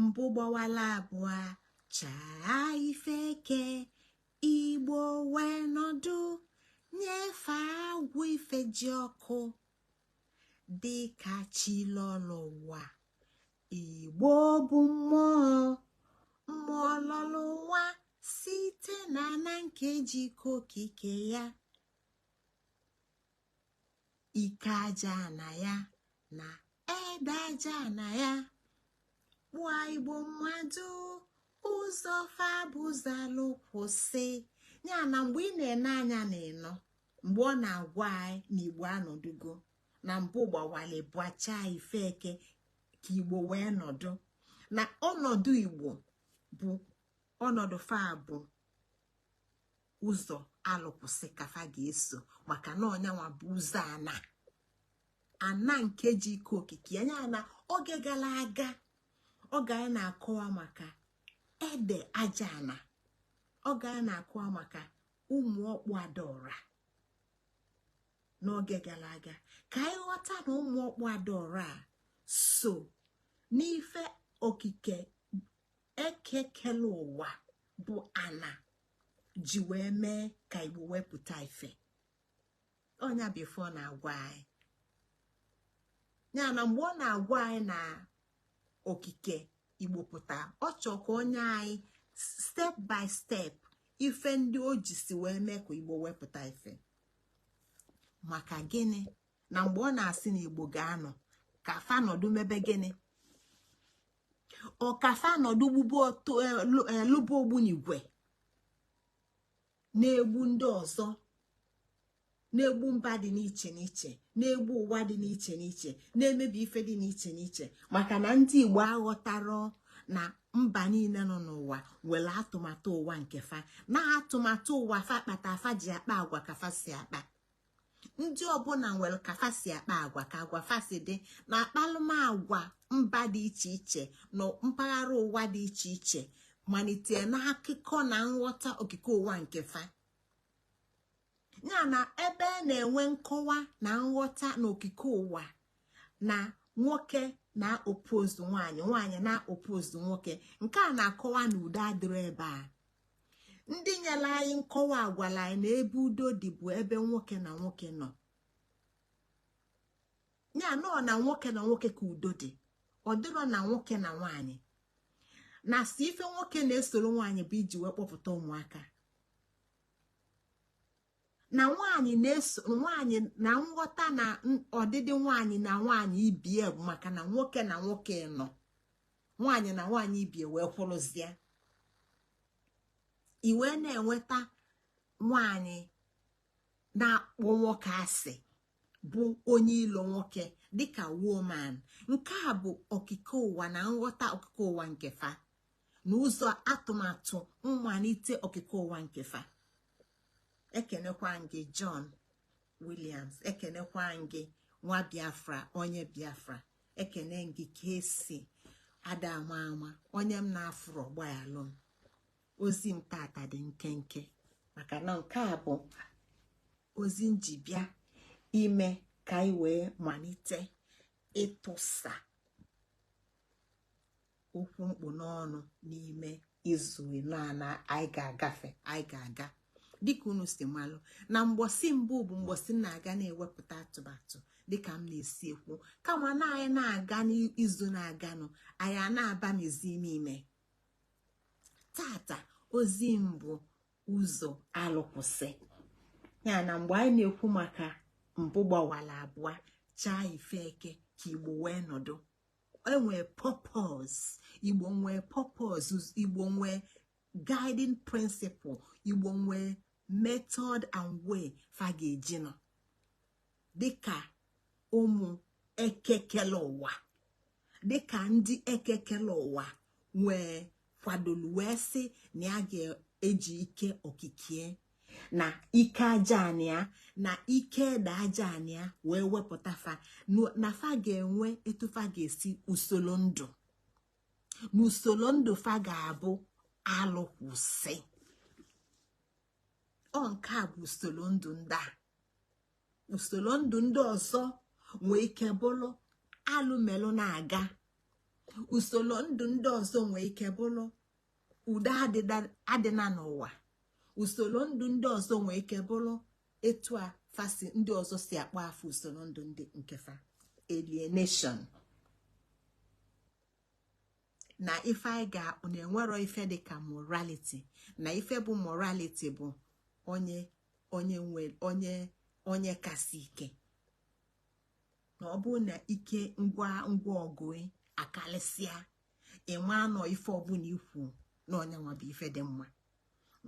mbụ gbawala abụọ, chaa ife eke, Igbo wee nọdụ nyefe agwụ ife ji ọkụ dị ka chi lọlọ ụwa. Igbo bụ mmụọ, mmụọ lọlọ ụwa site na na nkeji okike ya, ike aja na ya na ede aja na ya, kpụọ Igbo mmadụ ụzọ fabụzalụ kwụsị. Ya na mgbe ị na-ene anya na ịnọ, mgbe ọ na-agwa anyị na Igbo anọdụgo na mbụ gbawale bụachaa ife eke ka Igbo wee nọdụ, na ọnọdụ Igbo bụ ọnọdụ fa bụ ụzọ alụkwụsị ka fa ga-eso, maka na ọnyanwa bụ ụzọ ana ana nke ji ike okike anya. Na oge gara aga, oge anyị na-akọwa maka ede aja ana, oge anyị na-akọwa maka ụmụ ọkpụ adaọra n'oge gara aga, ka anyị ghọta na ụmụ ọkpụ adaọra a so n'ife okike ekekele ụwa bụ ana ji wee mee ka Igbo wepụta ife. Ọnya bifo na-agwa anyị ya na mgbe ọ na-agwa anyị na okike Igbo pụta, ọ chọọ ka onye anyị step by step ife ndị o ji si wee mee ka Igbo wepụta ife. Maka gịnị? Na mgbe ọ na-asị na Igbo ga-anọ ka fa nọdụ mebe gịnị? Ọ ka fa nọdụ gbugbu lụba ogbunigwe na-egbu ndị ọzọ, na-egbu mba dị n'iche n'iche, na-egbu ụwa dị n'iche n'iche, na-emebi ife dị n'iche n'iche, maka na ndị Igbo aghọtara na mba niile nọ n'ụwa nwere atụmatụ ụwa nke fa, na atụmatụ ụwa fa kpata fa ji akpa agwa ka fa si akpa. Ndị ọbụla nwere ka fa si akpa agwa, ka agwa fa si dị na akpalụmagwa mba dị iche iche na mpaghara ụwa dị iche iche, malite n'akụkọ na nghọta okike ụwa nke fa. Ya na ebe a na-enwe nkọwa na nghọta na okike ụwa na nwoke na-opozu nwaanyị, nwaanyị na-opozu nwoke, nke a na-akọwa na udo adịrọ ebe a. Ndị nyere anyị nkọwa agwala anyị na ebe udo dị bụ ebe nwoke na nwoke nọ. Ya nọ na nwoke na nwoke ka udo dị, ọ dịrọ na nwoke na nwaanyị. Na si ife nwoke na-esoro nwaanyị bụ iji wee kpọpụta ụmụaka, na nwaanyị na-eso nwaanyị na nghọta na ọdịdị nwaanyị na nwaanyị ibie bụ maka na nwoke na nwoke nọ, nwaanyị na nwaanyị ibie wee kwụrụzie. I wee na-enweta nwaanyị na-akpọ nwoke asị bụ onye ilo nwoke dịka woman. Nke a bụ okike ụwa na nghọta okike ụwa nke fa na ụzọ atụmatụ mmalite okike ụwa nke fa. Ekenekwa gị John Williams, ekenekwa gị nwa Biafra, onye Biafra, ekene gị Kesi ada ama ama, onye m na-afụrụ ọgbayalụ m. Ozi m tata dị nkenke, maka na nke a bụ ozi nji bịa ime ka anyị wee malite ịtụsa okwu mkpu n'ọnụ n'ime izu ịnọ na anyị ga-agafe, anyị ga-aga dịka unu si malụ na mgbọsị mbụ bụ mgbọsị m na-aga na-ewepụta atụmatụ dịka m na-esi ekwu, kama na anyị na-aga n'izu na-aganụ anyị a na-abamizi ime ime. Tata ozi mbụ ụzọ alụkwụsị. Ya na mgbe anyị na-ekwu maka mbụ gbawala abụọ chaa ife eke ka Igbo wee nọdụ, enwee purpose, Igbo nwee purpose, Igbo nwee guiding principle, Igbo nwee method and way fa ga-eji nọ dịka ụmụ ekekele ụwa, dịka ndị ekekele ụwa Nwee kwadolu wee sị na ya ga-eji ike okike na ike aja anị ya na ike ede aja anị ya wee wepụta fa, na fa ga-enwe etu fa ga-esi usoro ndụ, na usoro ndụ fa ga-abụ alụkwụsị. Ọ nke a bụ usoro ndụ ndị a. Usoro ndụ ndị ọzọ nwee ike bụrụ alụmelụ na-aga. Usoro ndụ ndị ọzọ nwee ike bụrụ udo adịna n'ụwa. Usoro ndụ ndị ọzọ nwee ike bụrụ etu a fasi ndị ọzọ si akpọ afọ usoro ndụ ndị nke fa alienation. Na ife anyị ga-akpụ na enwero ife dịka morality, na ife bụ morality bụ onye onye nwe onye onye kasị ike, na ọ bụrụ na ike ngwa ngwa ọgụ akalịsịa, ịma anọ ife ọbụla ikwu na onye nwa bụ ife dị mma.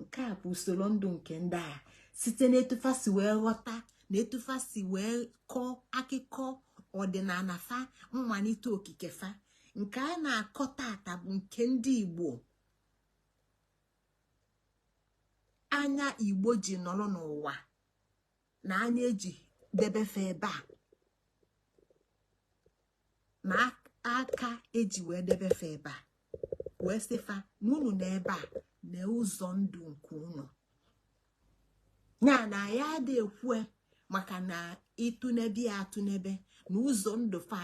Nke a bụ usoro ndụ nke ndị a site n'etufa si wee ghọta na etufa si wee kọọ akụkọ ọdịnala fa, mmalite okike fa. Nke a na-akọ tata bụ nke ndị Igbo, anya Igbo ji nọrọ n'ụwa na anya eji debefe ebe a na aka eji wee debefe ebe a, wee sịfa na unu na ebe a na ụzọ ndụ nke unu ya na ya adị ekwu, maka na ịtụnebe ya atụnebe na ụzọ ndụ fa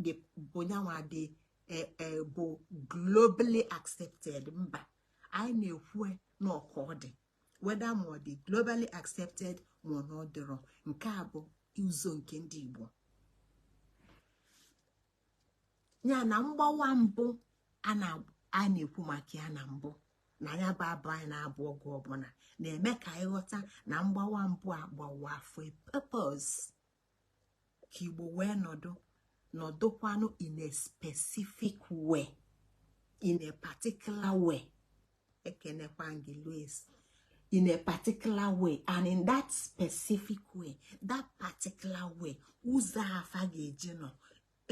dị bụ nyanwa dị bụ globally accepted. Mba, anyị na-ekwu na ọka ọ dị weda ma ọ dị globally accepted ma ọ na ọ dịrọ. Nke a bụ ụzọ nke ndị Igbo. Ya na mgbawa mbụ a na-ekwu maka ya na mbụ na ya bụ abụ anyị na-abụ oge ọbụla na-eme ka anyị ghọta na mgbawa mbụ a gbawa for a purpose, ka Igbo wee nọdụ nọdụkwanụ in a specific way, in a particular way. Ekenekwa gị, Louis. In a particular way, and in that specific way, that particular way, ụzọ afa ga-eji nọ,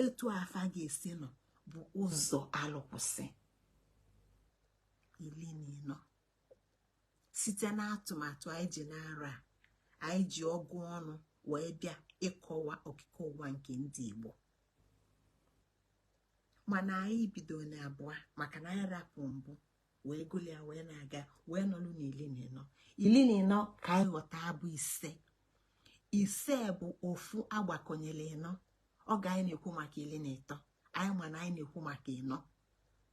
etu afa ga-esi nọ bụ ụzọ alụkwụsị 14. Site n'atụmatụ anyị ji n'arọ a, anyị ji ọgụ ọnụ wee bịa ịkọwa okike ụwa nke ndị Igbo. Mana anyị bido na abụọ, maka na anyị rapụ mbụ wee gụlia wee na-aga wee nọlụ na 14. 14 ka anyị ghọta abụ ise. Ise bụ ofu agbakọnyere ịnọ. Oge anyị na-ekwu maka 13, anyị ma na anyị na-ekwu maka ịnọ.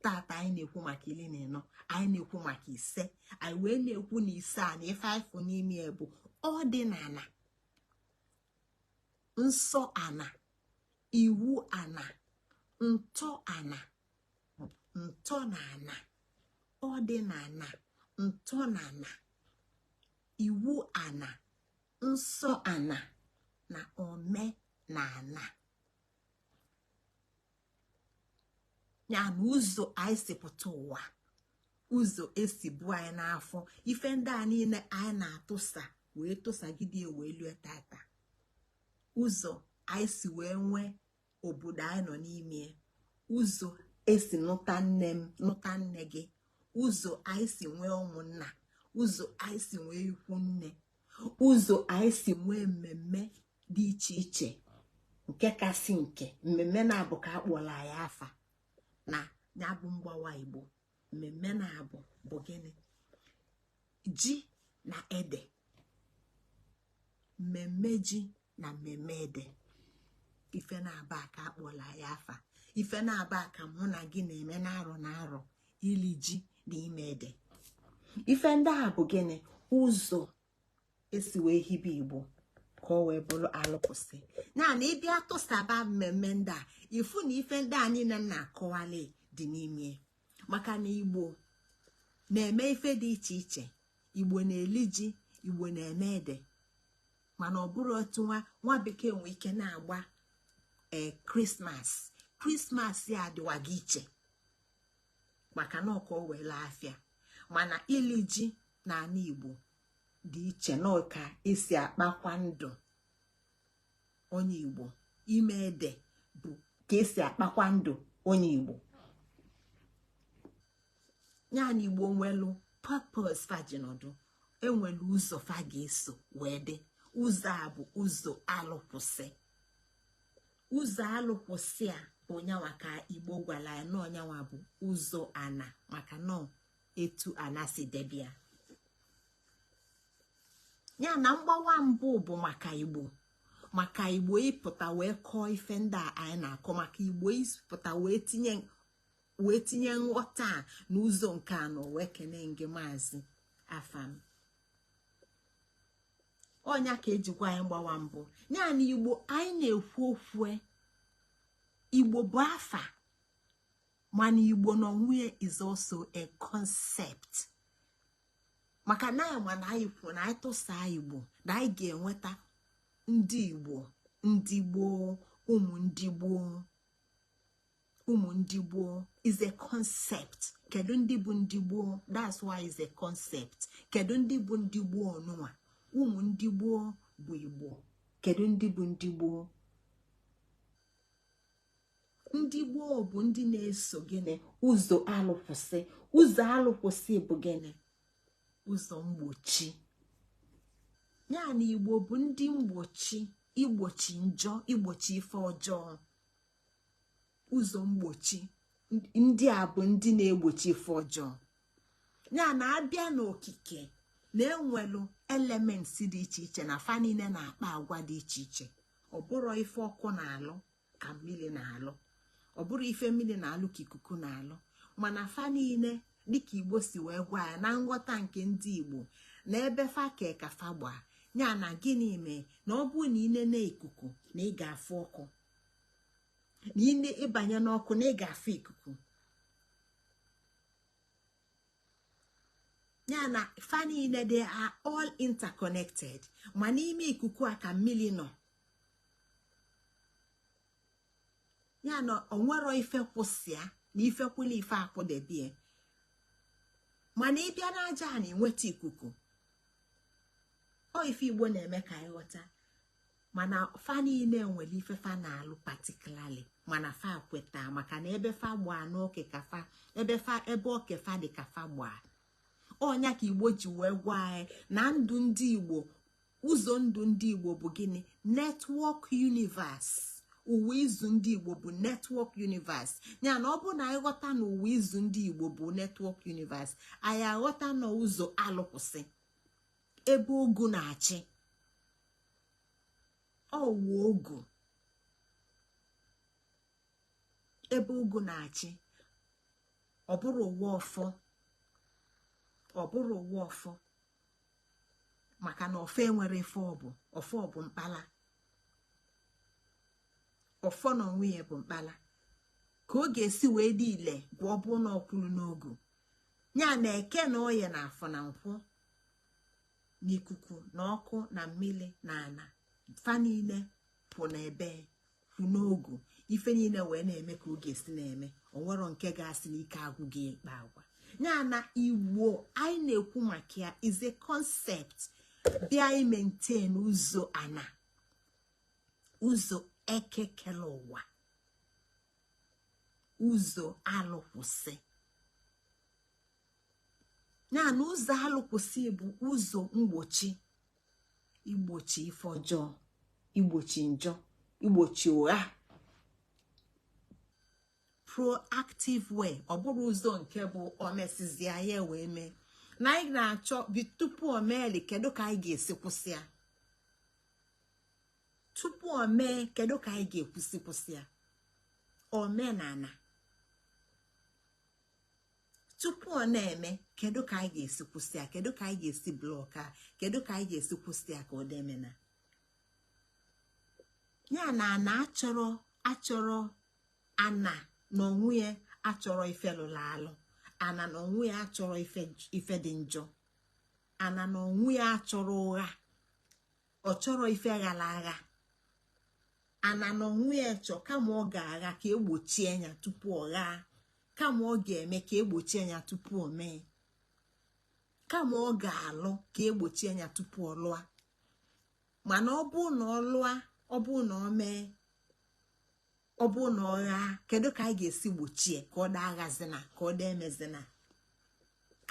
Tata anyị na-ekwu maka 14, anyị na-ekwu maka ise. Anyị wee na-ekwu na ise a na ife afọ n'ime ya bụ ọdịnala, nsọ ana, iwu ana, ntọ ana, ntọ na ana, ọdịnala, ntọ na ana, iwu ana, nsọ ana na omenala. Ya na ụzọ anyị si pụta ụwa, ụzọ esi bụ anyị n'afọ, ife ndị a niile anyị na-atụsa wee tụsagide wee lue tata, ụzọ anyị si wee nwee obodo anyị nọ n'ime, ụzọ esi nụta nne m nụta nne gị, ụzọ anyị si nwee ụmụnna, ụzọ anyị si nwee ikwu nne, ụzọ anyị si nwee mmemme dị iche iche. Nke kasị nke mmemme na-abụ ka akpọla anyị afa na ya bụ mgbawa Igbo. Mmemme na-abụ bụ gịnị? Ji na ede. Mmemme ji na mmemme ede. Ife na-aba ka akpọla ya afa, ife na-aba ka mụ na gị na-eme na-arọ na-arọ, ili ji na ime ede. Ife ndị a bụ gịnị? Ụzọ esi wee hibe Igbo ka ọ wee bụrụ alụkwụsị. Ya na ịbịa tụsaba mmemme ndị a, ifu na ife ndị a niile na-akọwali dị n'ime, maka na Igbo na-eme ife dị iche iche. Igbo na-eli ji, Igbo na-eme ede, mana ọ bụrụ otu nwa bekee nwee ike na-agba ee Krismas. Krismas ya adịwaga iche maka na ọka o wee laa afịa. Mana ili ji na ala Igbo dị iche na ọka esi akpakwa ndụ onye Igbo. Ime ede bụ ka esi akpakwa ndụ onye Igbo. Ya na Igbo nwelu purpose fa ji nọdụ, enwere ụzọ fa ga-eso wee dị. Ụzọ a bụ ụzọ alụkwụsị. Ụzọ alụkwụsị a bụ nyanwa ka Igbo gwara ya na ọnyanwa bụ ụzọ ana, maka nọ etu ana si debia ya. Na mgbawa mbụ bụ maka Igbo, maka Igbo ịpụta wee kọọ ife ndị a anyị na-akọ, maka Igbo ịpụta wee tinye nghọta a n'ụzọ nke anọ. Wee kene gị, Maazị Afam. Ọnya ka ejikwa anyị mgbawa mbụ ya na Igbo anyị na-ekwu okwu. Igbo bụ afa, mana Igbo n'onwe is also a concept, maka na anyị ma na anyị kwuo na anyị tụsaa Igbo na anyị ga-enweta ndị Igbo, ndị gboo, ụmụ ndị gboo. Ụmụ ndị gboo is a concept. Kedu ndị bụ ndị gboo? That's why is a concept. Kedu ndị bụ ndị gboo ọnụnwa? Ụmụ ndị gboo bụ Igbo. Kedu ndị bụ ndị gboo? Ndị gboo bụ ndị na-eso gịnị? Ụzọ alụkwụsị. Ụzọ alụkwụsị bụ gịnị? Ụzọ mgbochi. Ya na Igbo bụ ndị mgbochi, igbochi njọ, igbochi ife ọjọọ. Ụzọ mgbochi, ndị a bụ ndị na-egbochi ife ọjọọ. Ya na abịa n'okike na-enwelu elements dị iche iche na fa niile na-akpa agwa dị iche iche. Ọ bụrụ ife ọkụ na-alụ ka mmiri na-alụ, ọ bụrụ ife mmiri na-alụ ka ikuku na-alụ, mana fa niile, dịka Igbo si wee gwa ya na nghọta nke ndị Igbo, na ebe fa kee ka fa gbaa ya. Na gịnị mee na ọ bụrụ na ị ikuku na ị ga-afụ ọkụ, na ine ịbanye n'ọkụ na ị ga-afụ ikuku? Ya na fa niile, they are all interconnected. Ma n'ime ikuku a ka mmiri nọ. Ya na onwero ife kwụsịa na ife kwụla ife akwụdebie. Mana ịbịa n'aja a na enweta ikuku. Ọ ife Igbo na-eme ka anyị ghọta. Mana fa niile nwere ife fa na-alụ particularly, mana fa kweta maka na ebe fa gbaa n'oke ka fa, ebe fa, ebe oke fa dị ka fa gbaa. Ọnya ka Igbo ji wee gwa anyị na ndụ ndị Igbo, ụzọ ndụ ndị Igbo bụ gịnị? Network universe. Ụwa izu ndị Igbo bụ network universe. Ya na ọ bụ na anyị ghọta na ụwa izu ndị Igbo bụ network universe, anyị aghọta na ụzọ alụkwụsị ebe ogu na-achị ọwụ ogu, ebe ogu na-achị. Ọ bụrụ ụwa ọfọ, ọ bụrụ ụwa ọfọ, maka na ọfọ enwere ife ọ bụ. Ọfọ bụ mkpala. Ọfọ na onwe ya bụ mkpala ka ọ ga-esi wee dị ile bụ ọ bụ na ọkwulu n'ogu. Ya na eke na oye na afọ na nkwụ n'ikuku na ọkụ na mmiri na ana, fa niile pụ na ebe kwụ n'ogu. Ife niile wee na-eme ka ọ ga-esi na-eme. Onwero nke ga-asị n'ike agwụ gị ịkpa agwa. Ya na Igbo anyị na-ekwu maka ya is a concept bịa maintain ụzọ ana, ụzọ ekekele ụwa, ụzọ alụkwụsị. Ya na ụzọ alụkwụsị bụ ụzọ mgbochi, igbochi ife ọjọọ, igbochi njọ, igbochi ụgha, proactive way. Ọ bụrụ ụzọ nke bụ omesizie ya wee mee na anyị na-achọ bi tupu o meeli. Kedu ka anyị ga-esi kwụsị ya tupu o mee? Kedu ka anyị ga-ekwụsị kwụsị ya? Omenala tupu ọ na-eme, kedu ka anyị ga-esi kwụsị ya? Kedu ka anyị ga-esi block a? Kedu ka anyị ga-esi kwụsị ya ka ọ demena ya? Na ana achọrọ achọrọ, ana na onwe ya achọrọ ife lụrụ alụ. Ana na onwe ya achọrọ ife dị njọ. Ana na onwe ya achọrọ ụgha, ọ chọrọ ife ghara agha. Ana na onwe ya chọ kama ọ ga-agha ka egbochie ya tupu ọ ghaa, kama ọ ga-eme ka egbochie ya tupu o mee, kama ọ ga-alụ ka egbochie ya tupu ọ lụọ. Mana ọ bụ na ọ lụọ, ọ bụ na ọ mee, ọ bụ na ọ ghaa, kedu ka anyị ga-esi gbochie ka ọ daa aghazina, ka ọ daa emezina?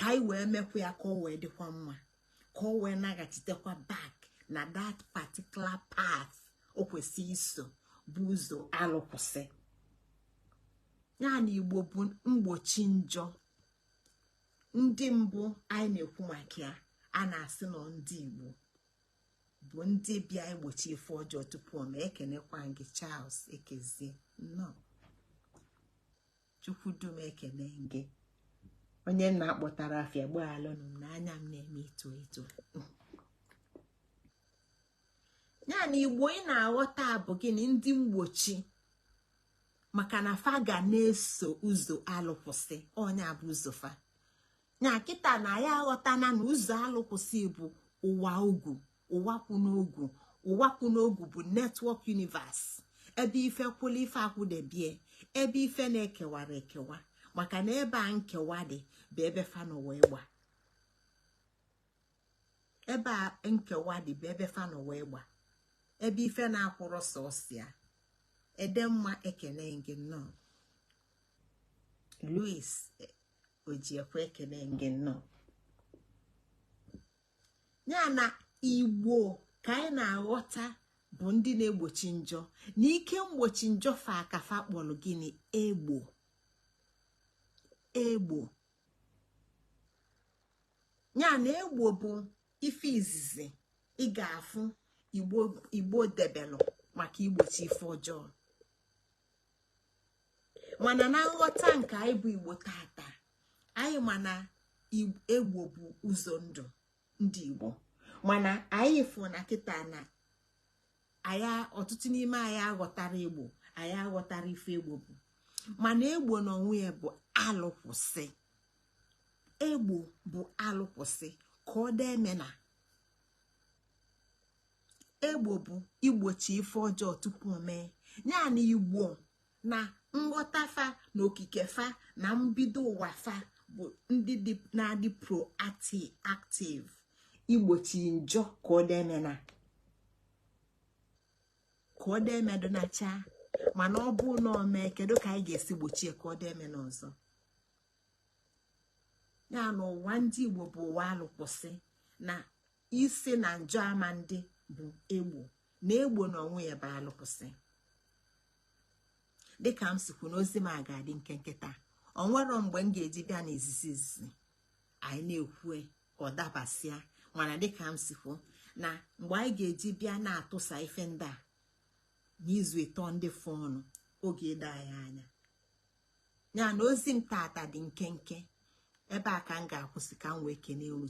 anyị wee mekwa ya ka ọ wee dịkwa mma, ka ọ wee naghachitekwa back na that particular path o kwesị iso, bụ ụzọ alụkwụsị ya. Na Igbo bụ mgbochi njọ. Ndị mbụ anyị na-ekwu maka ya, a na-asị nọ ndị Igbo bụ ndị bịa igbochi ife ọjọọ tupu o mee. Ekenekwa gị, Charles Ekezie, nnọọ. Chukwudum, ekene gị. Onye nna akpọtara afịa, gbaghalụnụ m n'anya m na-eme ito eto ya. Na Igbo ị na-aghọta bụ gịnị? Ndị mgbochi, maka na fa ga na-eso ụzọ alụkwụsị. Onye bụ ụzọ fa nya kịta na ya aghọtana na ụzọ alụkwụsị bụ ụwa ugwu, ụwa kwụ n'ogwu. Ụwa kwụ n'ogwu bụ network universe, ebe ife kwụla ife akwụdebie, ebe ife na-ekewara ekewa, maka na ebe a nkewa dị bụ ebe fa nọ wee gba. Ebe a nkewa dị bụ ebe fa nọ wee gba, ebe ife na-akwụrụ sọsịa. Edemma, ekene gị, nnọọ. Louis Ojiekwe, ekene gị, nnọọ. Ya na Igbo ka anyị na-aghọta bụ ndị na-egbochi njọ, na ike mgbochi njọ fa akafa kpọrọ gịnị? Egbo. Egbo ya na egbo bụ ife izizi ị ga-afụ Igbo, Igbo debelụ maka igbochi ife ọjọọ. Mana na nghọta nke anyị bụ Igbo tata, anyị mana egbo bụ ụzọ ndụ ndị Igbo. Mana anyị fụ na kịta na anyị, ọtụtụ n'ime anyị aghọtara egbo, anyị aghọtara ife egbo bụ. Mana egbo na onwe ya bụ alụkwụsị. Egbo bụ alụkwụsị ka ọ dee na egbo bụ igbochi ife ọjọọ tupu o mee ya. Na Igbo na nghọta fa na okike fa na mbido ụwa fa bụ ndị na-adị proactive igbochi njọ ka ọ dee na ka ọ dee emedonacha. Mana ọ bụ na o mee, kedu ka anyị ga-esi gbochie ka ọ dee eme n'ọzọ? Ya na ụwa ndị Igbo bụ ụwa alụkwụsị, na isi na njọ ama ndị bụ egbo, na egbo na onwe ya bụ alụkwụsị. Dịka m sikwu n'ozi m a ga-adị nkenke taa, o nwero mgbe m ga-eji bịa n'izizi izizi anyị na-ekwu ọ dabasịa. Mana dịka m sikwu na mgbe anyị ga-eji bịa na-atụsa ife ndị a n'izu ịtọ ndị fọnụ oge ịdọ anyị anya, ya na ozi m tata dị nkenke. Ebe a ka m ga-akwụsị ka m wee kene unu.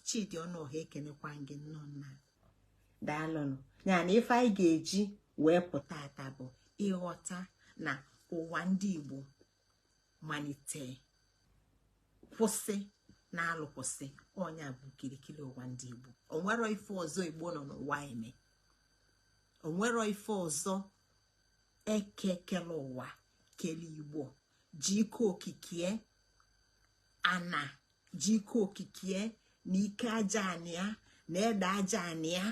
Chidi Ọnụọha, ekenekwa gị, nnọọ nna, daalụnụ. Ya na ife anyị ga-eji wee pụta ata bụ ịghọta na ụwa ndị Igbo malite kwụsị na alụkwụsị. Ọnya bụ kirikiri ụwa ndị Igbo. Onwero ife ọzọ Igbo nọ n'ụwa eme. Onwero ife ọzọ. Ekekele ụwa kele Igbo ji ike okikie ana, ji ike okikie na ike aja anị ya na ede aja anị ya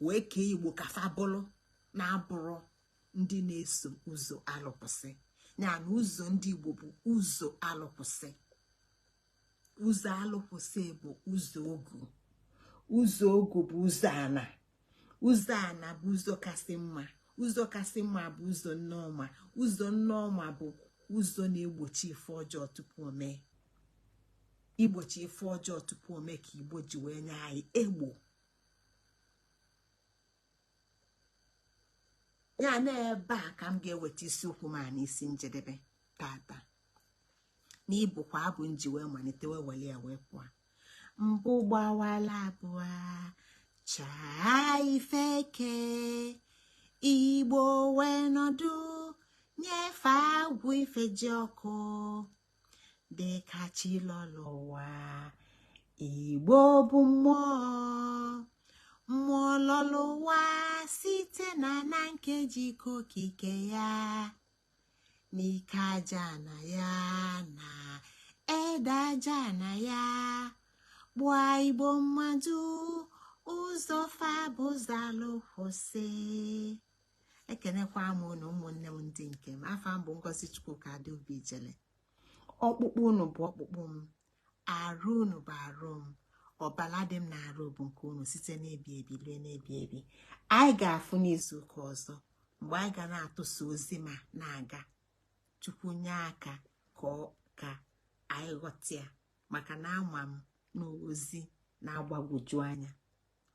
wee kee Igbo ka fa bụrụ na-abụrụ ndị na-eso ụzọ alụkwụsị. Ya na ụzọ ndị Igbo bụ ụzọ alụkwụsị. Ụzọ alụkwụsị bụ ụzọ ogu. Ụzọ ogu bụ ụzọ ana. Ụzọ ana bụ ụzọ kasị mma. Ụzọ kasị mma bụ ụzọ nneọma. Ụzọ nneọma bụ ụzọ na-egbochi ife ọjọọ tupu o mee. Igbochi ife ọjọọ tupu o mee ka Igbo ji wee nye anyị egbo. Ya na ebe a ka m ga-eweta isiokwu m a n'isi njedebe tata, n'ịbụkwa abụ nji wee malite wee were ya wee pụọ. Mbụ gbawala abụọ chaa ifeke, Igbo wee nọdụ nyefe agwụ ife ji ọkụ dịka chi lọlọ ụwa. Igbo bụ mmụọ, mmụọ lọlọ ụwa site na na nkeji okike ya, n'ike aja na ya na ede aja na ya gbụa Igbo mmadụ ụzọ fa bụ ụzọ alụkwụsị. Ekenekwa m unu, ụmụnne m ndị nke m. Afa m bụ Ngozi Chukwuka Adaobi Ijele. Ọkpụkpụ unu bụ ọkpụkpụ m. Arụ unu bụ arụ m, ọbala dị m na-arụ bụ nke unu, site n'ebi ebi rue n'ebi ebi. Anyị ga-afụ n'izu ụka ọzọ mgbe anyị ga na-atụsa ozi ma na-aga. Chukwu nye aka ka anyị ghọta ya, maka na ama m na ozi na-agbagwoju anya,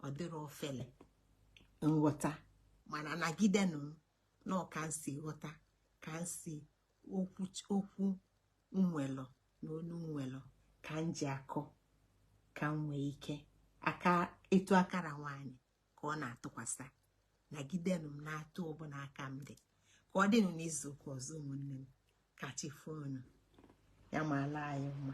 ọ dịrị ofele nghọta, mana nagidenụ m na ọka nsi ghọta ka nsi okwu okwu nwelọ na olu nwelọ ka m ji akọ, ka m nwee ike aka etu akara nwanyị ka ọ na-atụkwasị. Nagidenụ m na-atụ ọbụla aka m dị ka ọ dịnụ n'izu ụka ọzọ. Ụmụnne m, ka chi fonu ya ma ala anyị mma.